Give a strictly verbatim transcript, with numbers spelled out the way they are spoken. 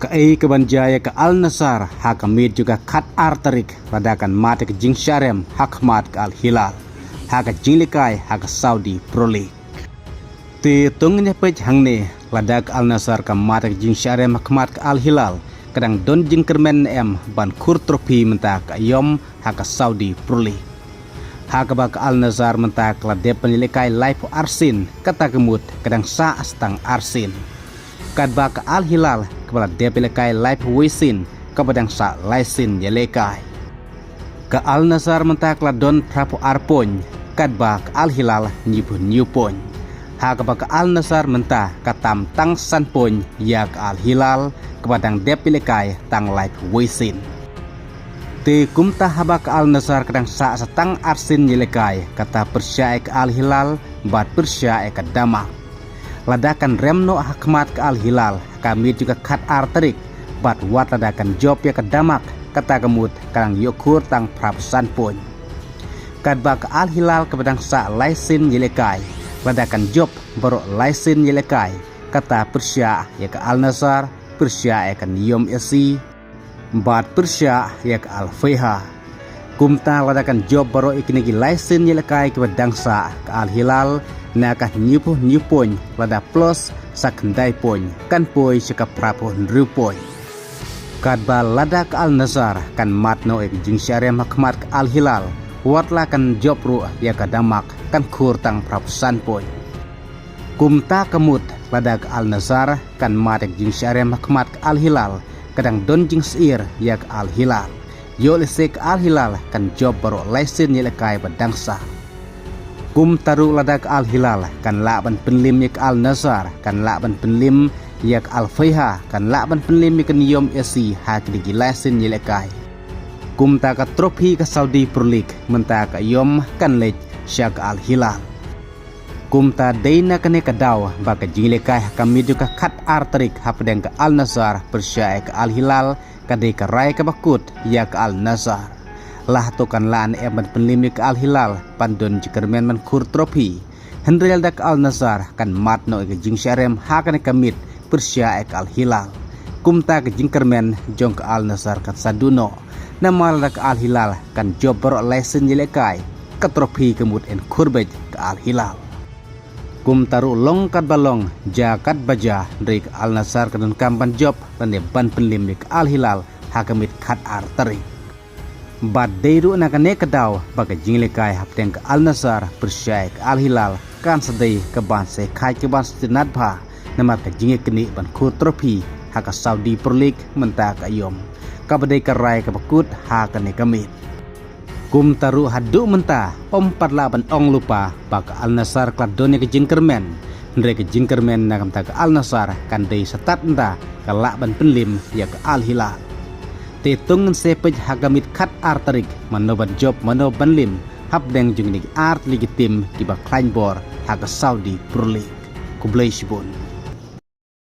Kaei kaban jia ïa ka Al Nassr ha ka miet jong ka khatar tarik lada kan mad ïa ka jingshah rem ha khmat ka Al Hilal ha ka jinglehkai ha ka Saudi Pro League. Te to ngin ïa peit hangne, lada ka Al Nassr ka mad ïa ka jingshah rem ha khmat ka Al Hilal, ka dang don jingkyrmen ne em ban khur trophy mynta ka aïom ha ka Saudi Pro League. Ha kaba ka Al Nassr mynta ka la dep ban ïalehkai laiphew arsien, kata ka mut ka dang sah sa tang arsien. Katba ka Al Hilal kaba la dep ïalehkai laiphew wei sien, kaba dang sah lai sien ïalehkai. Ka Al Nassr mynta ka la don phraphew ar point, katba ka Al Hilal hynñiewphew hynñiew point. Ha kaba ka Al Nassr mynta ka tam tang san point ïa ka Al Hilal, kaba dang dep ïalehkai tang laiphew wei sien. Te kumta haba ka Al Nassr ka dang sah sa tang arsien ïalehkai, kata pyrshah ïa ka Al Hilal bad pyrshah ïa ka Dammam. Lada kan rem noh ha khmat ka Al Hilal ha ka miet jong ka khatar tarik, bad wat lada kan jop ïa ka Dammam, kata ka mut ka dang ïoh khur tang phraphew san point. Katba ka Al Hilal kaba dang sah lai sien ïalehkai, lada kan jop baroh lai sien ïalehkai, kata pyrshah ïa ka Al Nassr, pyrshah ïa ka Neom S C, bad pyrshah ïa ka Al Feiha. Kumta lada kan jop baroh ïa kine ki lai sien ïalehkai kiba dang sah, ka Al Hilal na ka hynñiewphew hynñiew point, lada plus sa khyndai point, kan poi sha ka phraphew hynriew point. Katba lada ka Al Nassr kan mad noh ïa ka jingshah rem ha khmat ka Al Hilal, wat la kan jop ruh ïa ka Dammam, kan khur tang phraphew san point. Kumta ka mut lada ka Al Nassr kan mad ïa ka jingshah rem ha khmat ka Al Hilal, ka dang don jingsyier ïa ka Al Hilal. Ïoh lehse ka Al Hilal kan jop baroh lai sien ïalehkai ba dang sah. Kumta ruh lada ka Al Hilal kan lah ban pynlim ïa ka Al Nassr, kan lah ban pynlim ïa ka Al Feiha, kan lah ban pynlim ïa ka Neom S C ha kine ki lai sien ïalehkai, kumta ka trophy ka Saudi Pro League mynta ka aïom kan leit sha ka Al Hilal. Kumta dei na kane ka daw ba ka jinglehkai ha ka miet jong ka khatar tarik hapdeng ka Al Nassr pyrshah ïa ka Al Hilal, ka dei ka rai kaba kut ïa ka Al Nassr. Lah to kan lah ne em ban pynlim ïa ka Al Hilal ban don jingkyrmen ban khur trophy. Hynrei lada ka Al Nassr kan mad noh ïa ka jingshah rem ha kane ka miet pyrshah ïa ka Al Hilal, kumta ka jingkyrmen jong ka Al Nassr kan sa duh noh. Namar lada ka Al Hilal kan jop baroh lai sien ïalehkai, ka trophy ka mut yn khur beit ka Al Hilal. Kumta ruh long katba long, jia katba jia, hynrei ka Al Nassr ka donkam ban jop lane ban pynlim ïa ka Al Hilal ha ka miet khatar tarik. Bad dei ruh na kane ka daw ba ka jinglehkai hapdeng ka Al Nassr pyrshah ïa ka Al Hilal kan sa dei kaban sa khaid kaban sa itynnad bha, namar ka jingïaknieh ban khur trophy ha ka Saudi Pro League mynta ka aïom, kaba dei ka rai kaba kut ha kane ka miet. Kumta ruh haduh mynta ym pat lah ban ong lypa ba ka Al Nassr ka la don ïa ka jingkyrmen. Hynrei ka jingkyrmen na ka bynta ka Al Nassr kan dei sa tad ynda ka lah ban pynlim ïa ka Al Hilal. Te to ngin sa peit ha ka miet khatar tarik, mano ban jop mano ban lim hapdeng jong kine ki ar tylli ki tim kiba khlaiñ bor ha ka Saudi Pro League. Khublei shibun.